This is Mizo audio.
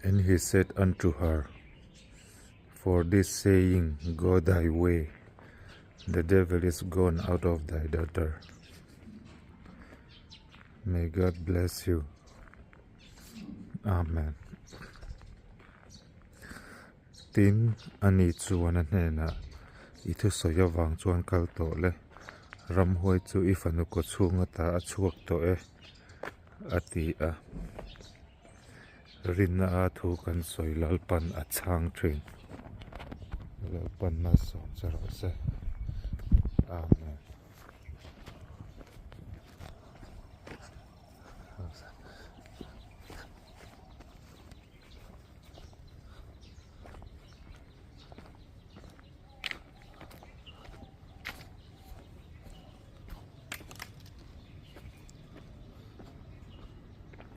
And he said unto her, For this saying, go thy way, the devil is gone out of thy daughter. May God bless you. Amen. Tin, ani chuan a hnenah, I thusawi avang chuan kal tawh le, ramhuai chu i fanu kawchhung ata a chhuak tawh e, a ti a. Rinna a thu kan sawi Lalpan a chhang thin. Lalpan malsawm che rawh se. Amen.